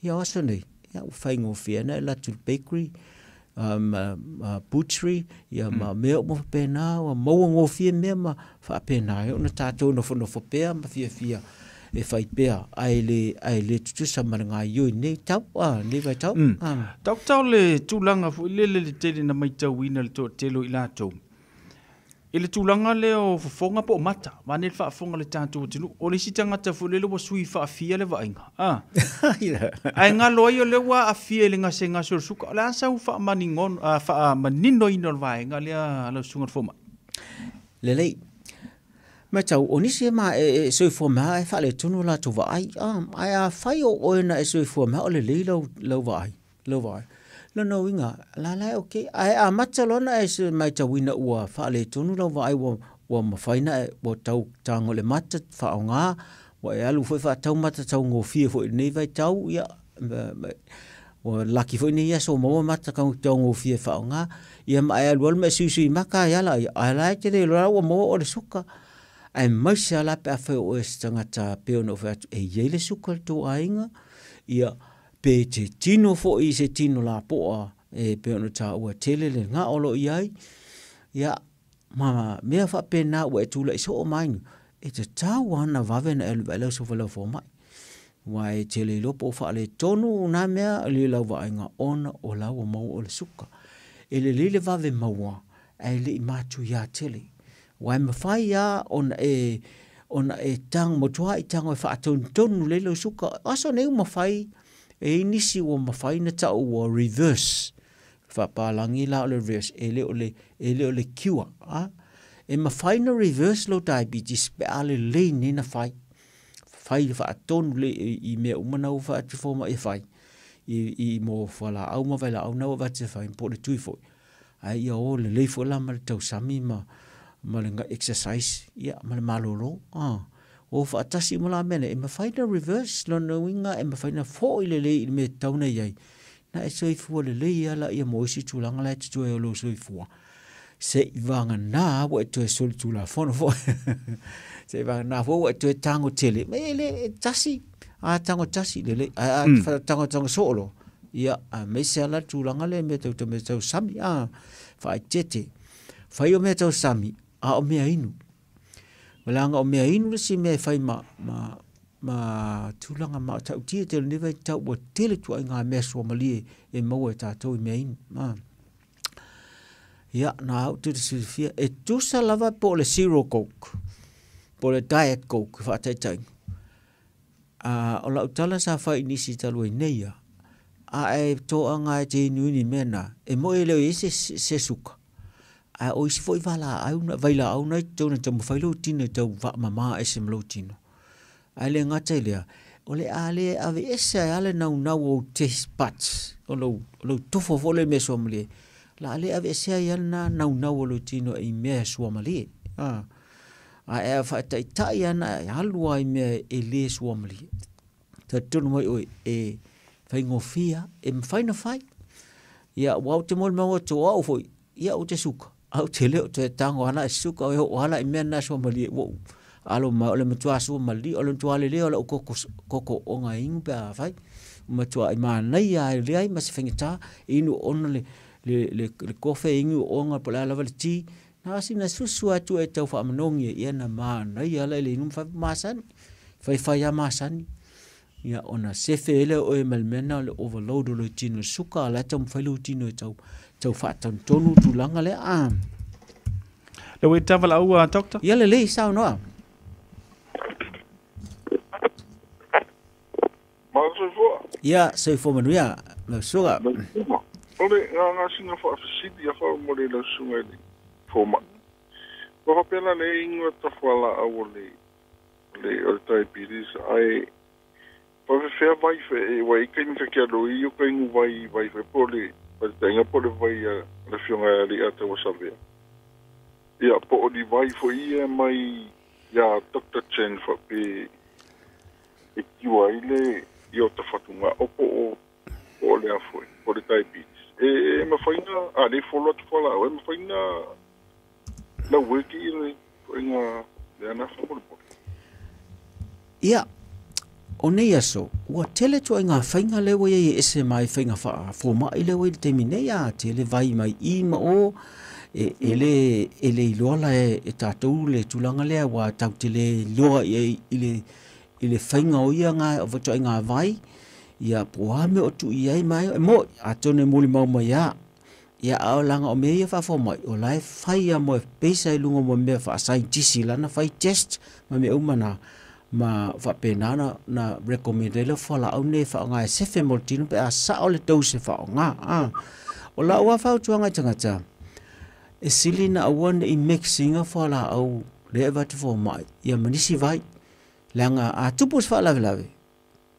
Speaker 1: Ia o aso nei, ia ua faigofie ona e alu atu i le bakery, ma butchery, ia ma mea uma faapena, ua maua gofie mea ma faapena ai ona tatou nofonofo pea ma fiafia e fai pea, ae le tutusa ma le gaoioi i lenei tau, lenei vaitau.
Speaker 2: Doctor, o le tulaga foi lele le tele na matauina i le toatele o i latou, I le tulaga lea o fofoga po o mata, vaeane le faafofoga a le tatou atunuu, o le isi tagata foi lele ua sui faafia le vaaiga, a. Ae galo ai o lea ua aafia i le gasegase o le suka. O le a sau faamaninoina o le vaega lea lau Susuga i le Fomai?
Speaker 1: Lelei. Matau, o nisi e ma e soifua mai lava ae faaletonu o latou vaai, a. Ae afai o oe na e soifua mai o lelei lau vaai, lau vaai. Lona uiga, la la e okay. Ae amata loa ona e matauina ua faaletonu lau vaai ua mafai ona e ua tau tago i le mata faaaoga, ua e alu foi faatau mata taugofie foi i lenei vaitau, ia ua laki foi nei aso ua maua mata taugofie e faaaoga, ia ma e alualu ma e suisui maka ai lava laia, ae o la e te le iloa la ua maua oe i le suka. Aemaise lava la pe afai o oe o se tagata pei ona ou fai atu e i ai le suka i le tou aiga, ia pe e te tino foi i se tino lapoa e pei ona taua e tele le gao o lo o i ai, ia ma mea faapena ua e tulai soo mai, e tatau lava ona vave ona e alu e vaai lau fomai. Aua e te le iloa po o faaletonu na mea i lau vaaiga ona o la ua maua oe i le suka. E lelei le vave maua ae le i matuia tele. Aua e mafai lava ona e ona e tago matuai tago e faatonutonu lelei lau suka. O aso nei ua mafai, e i ai nisi ua mafai ona tau ua reverse. Faapalagi la o le reverse, e le o le, e le o le cure. A? E mafai ona reverse lou diabetes pe a lelei nei ona fai. Fai faatonu lelei i mea uma na ua fai atu fomai e fai. I mo fualaau ma vailaau na ua avatu e fai, po o le tui foi. Ae ia o lelei foi la ma le tausami ma le exercise, ia, ma le malolo. O faatasi uma la mea nei, e mafai ona reverse lona uiga, e mafai ona foi lelei i le mea e tatau ona i ai. Na e soifua lelei lava laia mo isi tulaga la e totoe o lou soifua. Seivagana ua e toe solitulafono foi. Seivagana foi ua e toe tago tele. Ma e le e tasi, a tago tasi lelei, ae a tago tago soo loa, ia, aemaise lava la le tulaga lea i mea tau mea tausami, a, faaeteete. Fai o mea tausami, a o mea inu. Leaga o mea inu le isi mea e fai ma tulaga matautia tele i lenei vaitau ua tele ituaiga mea suamalie e maua e tatou i mea inu. Ia, na au te silafia, e tusa lava po o le zero coke, po o le diet coke faataitaiga. O lau tala sa fai i nisi talu ai nei ia, a e toaga e te inuinu i mea na, e moi e le o i ai se suka, ae o isi foi valaau na, vailaau na i totonu e taumafai lou tino e tau faamama ese ma lou tino. Ae le gata i lea, o le a le aveese ai lava le naunau o ou taste buds, o lou tofo foi lea i mea suamalie, o le a le aveesea ai lava lena naunau o lou tino i mea suamalie. Ae a faataitai lava ona e alu lava i mea e le suamalie, talitonu mai oe e faigofie lava, e mafai ona fai. Ia, aua ou te molimau atu o au foi, ia ou te suka, ae ou te le o toe tago lava la i suka, e oo lava la i mea na suamalie ua ou alo mai, o le matua suamalie, o le matua lelei o lau koko, koko ooga e inu pe a fai. Ua matuai manaia lava e leai ma se faigata, e inu oona le kofe, e inu oona po o le a lava le ti, na o sina susu atu e tau faamanogi ai, ia na manaia lava i le inu ma fai masani, faifai lava masani. Ia ona sefe ai lea o oe ma le mea lena o le overload o lou tino i le suka, a o la e taumafai lou tino e tau tau faatonutonu tulaga lea. A.
Speaker 2: Le ua e tavalaua, Doctor?
Speaker 1: Ia lelei, saunoa.
Speaker 3: Malo soifua.
Speaker 1: Ia, soifua manuia, lau susuga.
Speaker 3: O le gasina faafesili a faamolemole i lau susuga i le fomai. Ua faapea la le igoa tafualaau o le o le diabetes ae faafefea vai fe ua i ai taimi ta te alo i o ka inu vai vai foi po o le faataitaiga po o le vai a le afioga ia Alii Tauasavea. Ia po o ni vai foi ia mai iā Doctor Chen faapea e kiua ai le ia o ta fatugao po o po o le a foi po o le diabetes. E e mafai ona a le follow atu fualaau e mafai ona lau e le ituaiga lea faamolemole.
Speaker 1: Ia, o nei aso, ua tele ituaiga faiga lea ua i ai e ese mai faiga faafomai lea ua i le taimi nei, a tele vai mai i ma o, e le, e le iloa la e tatou le tulaga lea, aua tatou te le iloa i ai i le faiga o ia ituaiga vai, ia po o a mea o tuu i ai ma e mo'i, atonu e molimau mai lava. Ia, a o leaga o mea ia faafomai, o la e fai lava mo e pesa i luga o mea faasaienitisi lana fai test ma mea uma na, ma faapena ona recommend ai le fualaau nei e faaaoga e sefe mo le tino pe a sao le dose e faaaoga. A. O lau lava fautuaga i tagata, e sili ona aua ne i mix ina fualaau lea e avatu fomai ia ma nisi vai, leaga a tupu se faalavelave,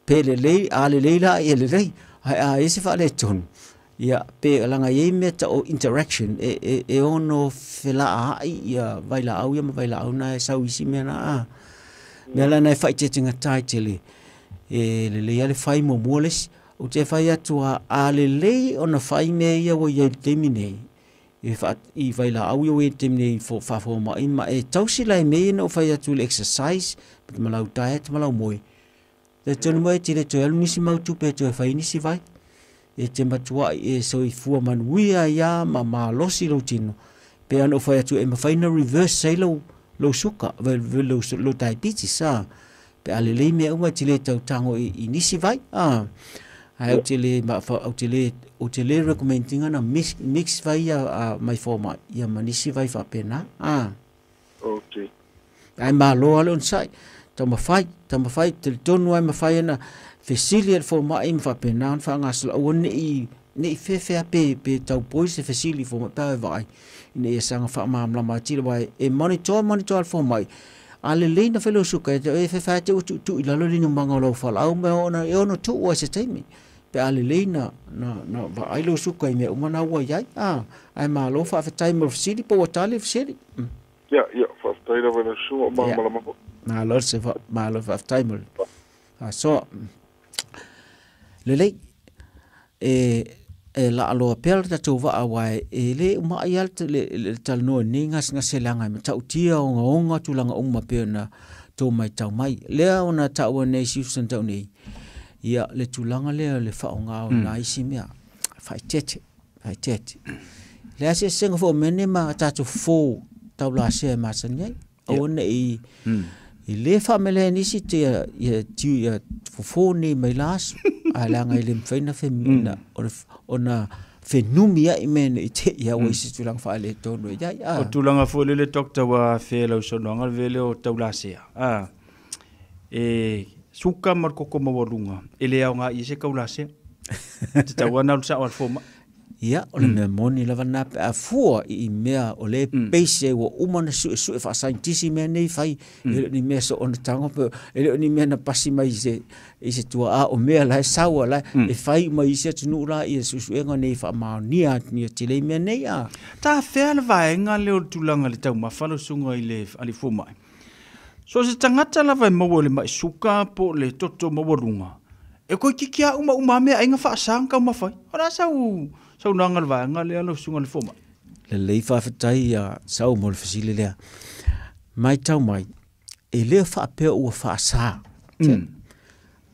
Speaker 1: pe lelei, a lelei la ia lelei, ae a i ai se faaletonu, Ia, pe laga e i ai mea tau o interaction e, e, e ono felaaai ia vailaau ia ma vailaau na e sau isi mea na a. Mea la na e faaeteetegata ai tele, e lelei lava le fai muamua le isi. Ou te fai atu a, a lelei ona fai mea ia ua i ai i le taimi nei, e faa, i vailaau ia ua i ai i le taimi nei fo, faafomai ma e tausi la i mea ia na ou fai atu i le exercise, ma lau diet ma lau moe. Talitonu mai e te le toe alu nisi mau tupe e toe fai nisi vai. E te matuai e soifua manuia ai lava ma malosi lou tino. Pei ona ou fai atu e mafai ona reverse ai lou, lou suka, lou, lou diabetes, a. Pe a lelei mea uma e te le tau tago i, i nisi vai, a. Ae ou te le, ou te le, ou te le recommend ina na mix, mix vai ia a, mai fomai, ia ma nisi vai faapena, a.
Speaker 3: Okay.
Speaker 1: Ae malo lava le onosai, taumafai, taumafai, talitonu lava e mafai ona fesili e le fomai ma faapena ona faagasolo aua ne i, ne i feafea pe, pe taupoi se fesili i fomai pe a e vaai ina ia saga faamalamalama atili aua e monitor, monitor e le fomai. A lelei ona fai lou suka, e fefe lava te i ua tuutuu i lalo le inumaga o lau fualaau ma e ono tuu lava i se taimi pe a lelei na, na, na vaai lou suka i mea uma na ua i ai. Ae malo faafetai mo le fesili po ua tali le fesili.
Speaker 3: Ia, ia, faafetai lava i lau susuga, ua malamalama foi.
Speaker 1: Malo se malo faafetai mo le faasoa. Lelei, e, e laaloa pea le tatou vaa aua e le umaai lava le, le, le talanoa i lenei gasegase leaga e matautia ogaoga tulaga uma pei ona tou matau mai. Lea ona taua nei Susan tau nei, ia le tulaga lea o le faaaoga o nai isi mea faaeteete, faaeteete. Le a se eseesega foi o mea nei ma tatou fofo taulasea e masani ai. Aua ne i i le faamelea e nisi te ia, ia tiu ia fofo nei mai la aso. Ae leaga e le mafai ona fe, na, ona fenumi ai mea ne i te i ua i se tulaga faaletonu e i ai.
Speaker 2: O tulaga foi lele Doctor ua afea i lau saunoaga le vele o taulasea. E suka ma le koko maualuga, e le aoga i ai se taulasea. E tatau lava ona alu sao lava i le fomai.
Speaker 1: Ia, o le mea moni lava lena pe a fua i mea o lea e base ai ua uma ona suesue faasaienitisi mea nei fai, e le o ni mea soona tago pe e le o ni mea na pasi mai i se, i se tuaa, o mea la e sau a la e fai uma i isi atunuu la ia suesuega nei e faamaonia atu tele i mea nei a.
Speaker 2: Tafea le vaega lea o le tulaga i le taumafa lau susuga i le alii fomai. So o se tagata lava e maua i le mai suka po o le toto maualuga, e toeitiiti lava umauma lava meaaiga faasa na taumafa ai. O le a sau saunoaga i le vaega lea lau susuga i le fomai?
Speaker 1: Lelei faafetai ia Sau mo le fesili lea. Matau mai, e le faapea ua faasa.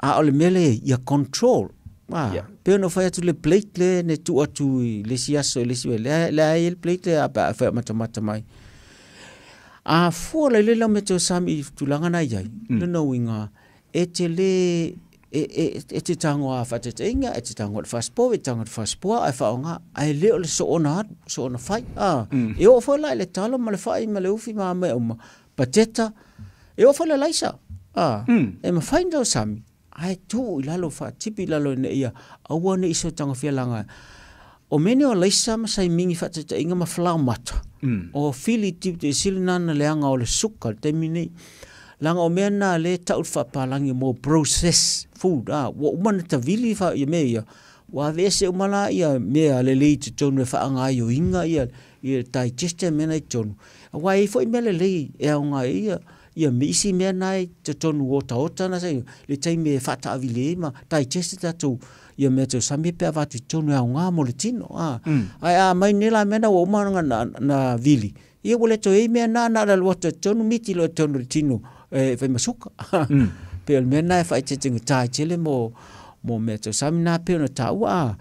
Speaker 1: A o le mea lea ia control. Ah, pei ona fai atu le plate le ne tuu atu i le isi aso i le isi mea. Lea e i ai le plate lea pe a fai matamata mai. A fua la i le lau mea tau sami i tulaga na i ai, lona uiga, e te le, e te tago a faataitaiga, e te tago i le fasipovi, e te tago i le fasipoa ae faaaoga, ae le o le soona alu, soona fai. E oo foi la i le talo ma le fai ma le ufi ma mea uma, pateta, e oo foi i le alaisa. E mafai ona tausami, ae tuu i lalo, faatipi i lalo ina ia aua ne i sootagofia laga. O mea nei o alaisa ma saimigi faataitaiga ma falaomata, o fili tiute sili na na leaga o le suka i le taimi nei. Leaga o mea na lea e tau le faapalagi mo process food, ua uma ona tavili ia mea ia, ua aveese uma la ia mea lelei i totonu e faagaoioiga ia digester mea na i totonu. Aua e i ai foi mea lelei e aoga ai ia ia me isi mea na i totonu otaota na sa le taimi e faataavili ai ma digest tatou ia mea tausami pe a avatu i totonu e aoga mo le tino. Ae a aumai nei la mea na ua uma ona na vili, ia ua le toe i ai mea na, na o le alu atu i totonu miti loa i totonu o le tino e fai ma suka. Pei o le mea na e faaeteetegata ai tele mo mea tausami na pei ona taua,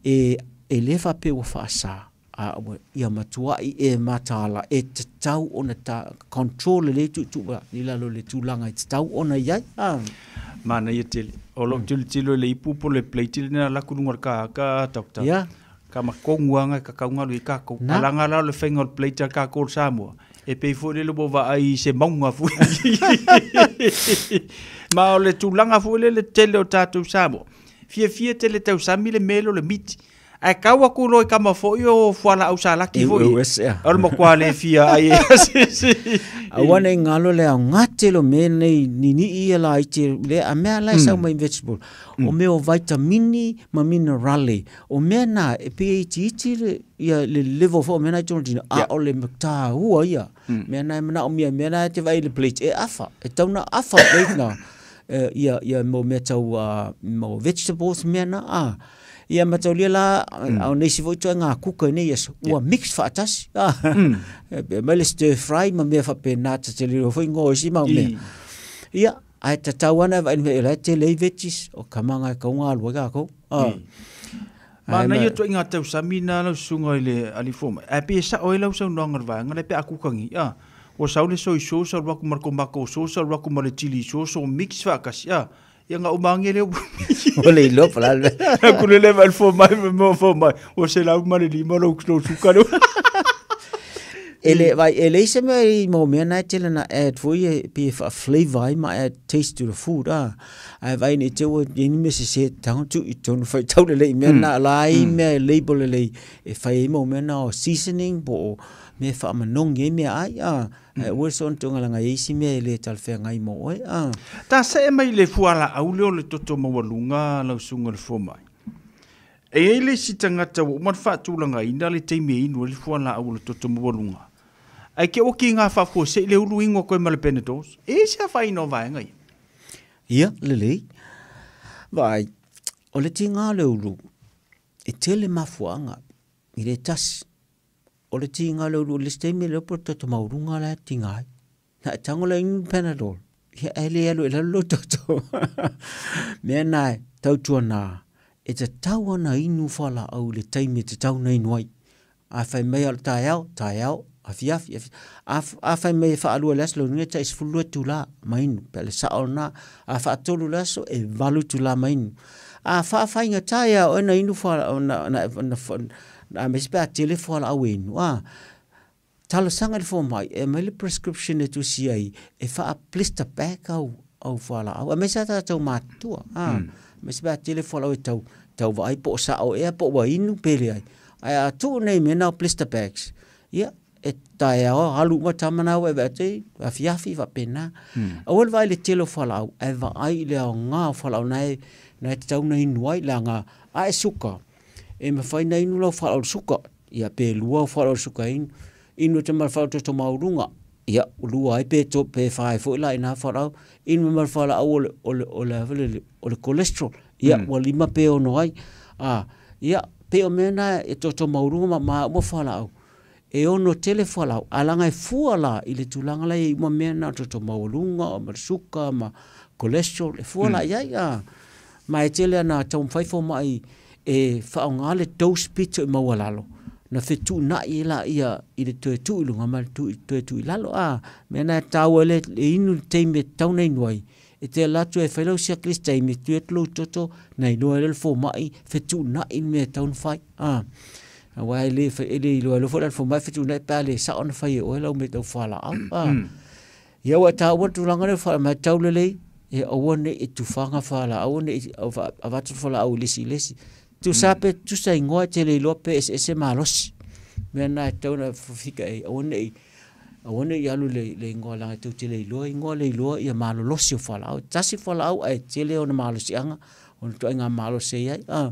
Speaker 1: e le faapea ua faasa. A ua ia matuai e mataala e tatau ona ta control lelei tuutuu i lalo le tulaga e tatau ona i ai.
Speaker 2: Manaia tele. O lou tilotilo i le ipu po o le plate lena la ku luga o le kahaka, Doctor. Ka makongu lava e kakau galu i ai kakou. A laga la o le faiga o le plate a kakou o le Samoa, e pei foi lele ua vaai i se mauga foi. Ma o le tulaga foi lele tele o tatou Samoa, fiafia tele tausami le mea lea o le miti. Ae kau atu loa i kama foi o fualaau salaki foi. O le matua le fia ai e sisi.
Speaker 1: Aua ne i galo le aoga tele o mea nei ninii ia laiti le a mea la e sau mai vegetable. O mea o vitamini ma minerale. O mea na e pei e itiiti le ia le level foi o mea na i totonu o le tino, a o le taua ia. Mea na e manaomia, mea na e te vaai i le plate e afa, e tatau ona afa le plate na. Ia ia mo mea tau mo vegetables mea na a. Ia mataulia la a o nisi foi ituaiga kuka i nei aso, ua mix faatasi. E mai le stir fry ma mea faapena, ta te le iloa foi igoa o isi mau mea. Ia, ae tatau lava ona e vaai i le mea o la e tele ai veggies, o kamaga e tau galue ai tatou.
Speaker 2: Manaia ituaiga tausami na lau susuga i le alii fomai, ae pei e sao ai lau saunoaga i le vaega lea pe a kukangi, a, ua sau le soy sauce alu atu ma le tomato sauce alu atu ma le chili sauce o mix faatasi, a, Ia na uma ange lea
Speaker 1: Ua le iloa po o le a le mea.
Speaker 2: Aku le leva i le fomai ma mo fomai. Ua 105 lou lou suka lea.
Speaker 1: E le, vai, e leai se mea i mau mea na e tele na add foi e pei e faa-flavour ai ma add taste to the food a. Ae vaai ne i te i ua i ai ni mea sese e tatau ona tuu i totonu faitau lelei i mea na, o la e i ai mea e label lelei e fai ai mau mea na o seasoning po o mea e faamanogi ai meaai a. Ae aua le soona togalaga i isi mea e le talafeagai mo oe. A.
Speaker 2: Ta see mai i le fualaau lea o le toto maualuga lau susuga i le fomai. E i ai le isi tagata ua uma ona faatulagaina le taimi e inu ai le fualaau o le toto maualuga, ae ke oki i ngā faafuasei le ulu inu atu ai ma le Panadol. E i ai se afaina o vaega ia?
Speaker 1: Ia, lelei. Vaai, o le tiga o le ulu, e tele mafuaaga, i le tasi. O le tiga o le ulu, o le isi taimi e le iloa po o le toto maualuga la e tiga ai. Na e tago la inu Panadol, ia ae le alu i lalo lou toto. Mea na e tautuana, e tatau ona inu fualaau i le taimi e tatau ona inu ai. A fai mai o le taeao, taeao, afiafi, afiafi. A fai mai e faalua i le aso, lona uiga e tai 12 itula ma inu, pe a le sao lena. A faatolu i le aso, e 8 itula ma inu. A faafaigata ia oe na inu fualaau, na, na, na, na, aemaise pe a tele fualaau e inu, a talosaga i le fomai e aumai le prescription e tusi ai e faa-blister pack au, au fualaau, aemaise a tatou matutua, a aemaise pe a tele fualaau e tau, tau vaai po o sao ea po o ua inu pe leai. Ae a tuu nei mea na o blister bags, ia, e taeao alu uma tama na ua e vaai atu ai, afiafi faapena. Aua le vaai i le tele o fualaau, ae vaai i le aoga o fualaau na e, na e tatau ona inu ai, leaga a e suka, e mafai ona inu lau fualaau i le suka, ia pe lua au fualaau i le suka e inu, inu atu ma le fualaau toto maualuga, ia lua ai pe to, pe fa ai foi la i na fualaau, inu ma le fualaau o le, o le, o le, o le, o le cholesterol, ia ua lima pe ono ai. A, ia, pei o mea na e toto maualuga ma ma uma fualaau. E ono tele fualaau, ae leaga e fua la i le tulaga la e i ai uma mea na o le toto maualuga ma le suka ma cholesterol, e fua la i ai. A, ma e tele ana taumafai fomai e faaaoga le dose pito i maualalo, na fetuunai ai laia i le toe tuu i luga ma le toe tuu i lalo. A, mea na e taua ai le inu i le taimi e tatau ona inu ai, e te ala atu e fai lau siaki i le isi taimi, e tui atu lou toto, na iloa ai lea e le fomai, fetuunai le mea e tatau ona fai. A, aua e le, e le iloa iloa foi la e le fomai fetuunai pe a le sao ona fai e oe lau mea tau fualaau. A, ia ua e taua le tulaga lea, ma e tau lelei, e aua ne i tufaga fualaau, aua ne i avatu le fualaau i le isi i le isi. Tusa pe tusa igoa e te le iloa pe eseese malosi. Mea na e tatau ona fika i ai, aua ne i aua ne i alu le, le igoa leaga tou te le iloa igoa le iloa ia malolosi o fualaau. Tasi fualaau ae tele ona malosiaga, ona ituaiga malosi e i ai. A,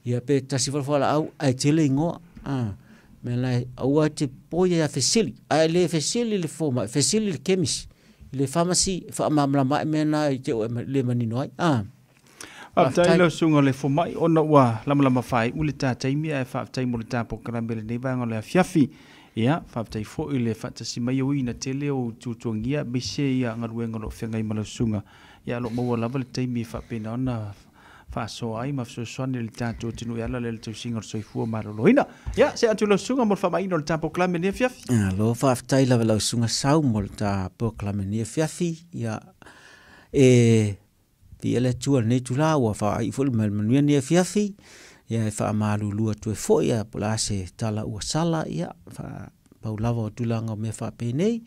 Speaker 1: ia pe tasi foi le fualaau ae tele igoa. A, mea na aua e te poia ia fesili, ae le fesili le fomai, fesili le chemist, le pharmacy e faamalamalama ai mea na i te ua e le manino ai. A.
Speaker 2: Faafetai lau susuga i le fomai ona ua lamalama faaiu le ta taimi ae faafetai mo le ta polokalame i lenei vaega o le afiafi. Ia, faafetai foi i le faatasi mai o ina tele o tuatuagia aemaise ia galuega o lo o feagai ma lau susuga. Ia, o lo o maua lava le taimi e faapena ona faasoa ai ma fesoasoani i le tatou atunuu e ala lea i le tausiga o le soifua maloloina. Ia, see atu i lau susuga mo le faamaina o le ta polokalame i lenei afiafi.
Speaker 1: Malo, faafetai lava i lau susuga Sau mo le ta polokalame i lenei afiafi. Ia, e Viia le Atua i lenei itula ua faaiu foi le manuia lenei afiafi. Ia e faamalulu atu ai foi ia po o le a se tala ua sala, ia pau lava o tulaga o mea faapenei.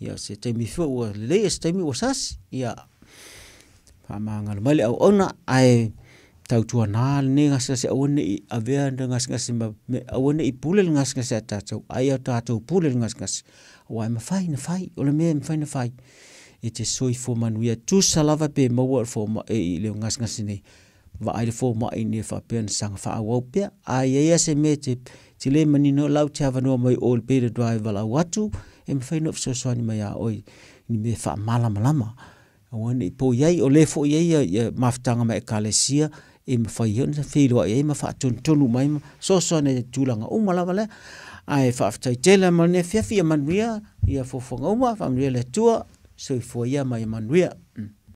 Speaker 1: Ia o se taimi foi ua lelei, o se taimi ua sasi, ia faamagalo mai le auauna, ae Tautuana lenei gasegase aua nei avea le gasegase ma aua nei pule le gasegase a tatou, a ia tatou pule le gasegase, aua e mafai ona fai, o le mea e mafai ona fai e te soifua manuia tusa lava pe maua i le gasegase nei. Vaai le fomai ina ia faapea ona saga faaauau pea. A i ai lava se mea e te le manino ai, o la e ou te avanoa mai o i le Peter Drive e valaau atu, e mafai ona ou fesoasoani mai ia oe i ni mea faamalamalama. Aua ne i pau i ai, o lea foi e i ai mafutaga ma ekalesia e mafai ai ona feiloai ai ma faatonutonu mai ma fesoasoani ai i tulaga uma lava lea. Ae faafetai tele mo lenei afiafi, ia manuia ia fuafuaga uma, faamanuia le Atua, soifua ia ma ia manuia.